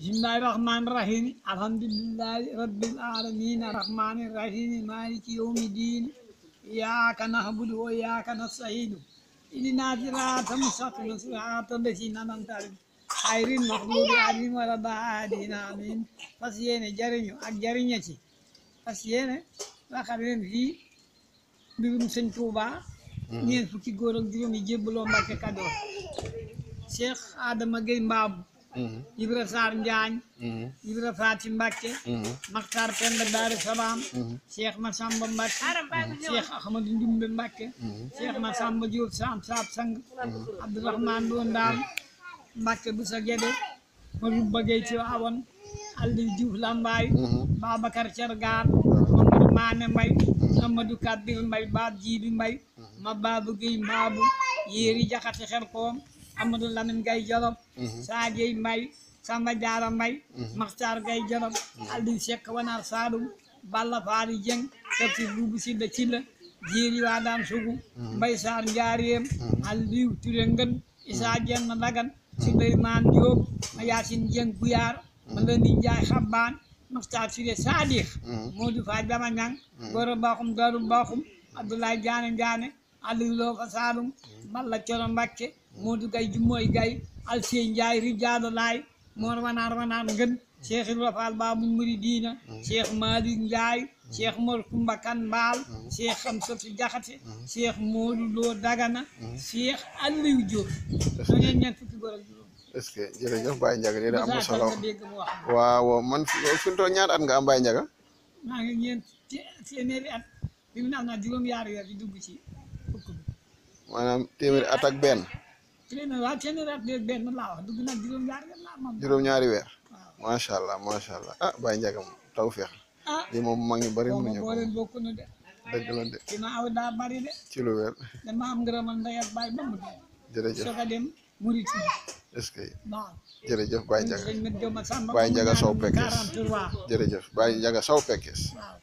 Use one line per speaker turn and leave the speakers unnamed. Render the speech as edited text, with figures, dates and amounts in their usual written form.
Bismillahirrahmanirrahim. Alhamdulillahi rabbil alamin. Arrahmanirrahim. Maliki yawmiddin. Iyyaka na'budu wa iyyaka nasta'in. Ihdina siratal mustaqim. Siratal ladzina an'amta alaihim. Ghayril maghdubi alaihim waladdallin. Amin. Fas yéene jariñu ak jariña ci. Fas yéene waxal leen fii mbirum Sëñ Tuuba. ñeent fukki góor ak juróom yi jébbaloo Mbàkke Kajoor. Cheikh Adama Gueye Mbaabu. Ibra Sarr Njaañ. Ibra Faati Mbàkke. Maxtaar Penda Daaru Salaam. Cheikh Massamba Mbàkke. Cheikh Ahmadou Ndumbe Mbàkke. Cheikh Massamba Diop Sam Saab Sang. Abdourahmane Lo Ndaam Mbàkke bu sa Gede. Madou Bagay ci Awon. Aliou Diouf Lambaay. Babacar Cergaan. Mamadou Maane Mbay. Amadou Kadir Mbay. Baab Jiibi Mbay. Ma Baabu Gueye Mbaabu. Yéeri Jaxate Xelkoom. Amadou Lamine Gaye Jolof. Sadio Mbay. Samba Diarra Mbay. Maxtaar Gaye Jolof. Aliou Seck Wanar Saalum. Balla Faari Jeng. Tafsir Buubu Silla Cilla. Jéeri Waadaan Sugu. Mbay Saar Njaareem. Aliou Ture Ngën. Isaa Jenn Lagan. Souleymane Diop. Yaasin Jeng Guyaar. Malani Njaay Xabbaan. Maxtaar Sire Saadix. Modou Faaj Bama Ñang. Goro Baxum Daru Baxum. Abdoulaye Diané Diané. Aliou Lo fa Saalum. Balla Coro Mbakke. Modou Gaye Jummooy Gaye. Alsey Njaay Rijaado Laay. Mor Wanar Ngën. Cheikh Ibra Fall Baabul Muridiina. Cheikh Malick Njaay. Cheikh Mor Kumba Kan Mbaal. Cheikh Xamsatu Jaxate. Cheikh Modou Lo Dagana. Cheikh Aliou Diop. soo ngeen ñeent fukki góor ak juróom.
est-ce que jërëjëf Baye Ndiaga lii am na solo waaw man fi mu toll ñaar at nga am Baye Ndiaga.
maa ngi ñeent téeméeri at bi mu ne am naa juróom-ñaari weer di dugg ci fukk bi.
maanaam téeméeri at ak benn.
téeméeri at ak benn laa wax dugg naa juróom-ñaari weer laa moom.
juróom-ñaari weer. macha allah ah Baye Ndiaga moom taw feex lii moom mag ñu bari mënuñu ko.
boo leen bokk na de.
dëgg la de.
ci ma aw daa bari de.
ci lu wér.
dama am ngërëmal ndey ak baay ba mu dee.
jërëjëf
soo ko dem murit
est-ce que
waaw.
jërëjëf Baye Ndiaga
Baye
Baye Ndiaga Sow Pekes
43.
jërëjëf Baye Ndiaga Sow Pekes.
waaw.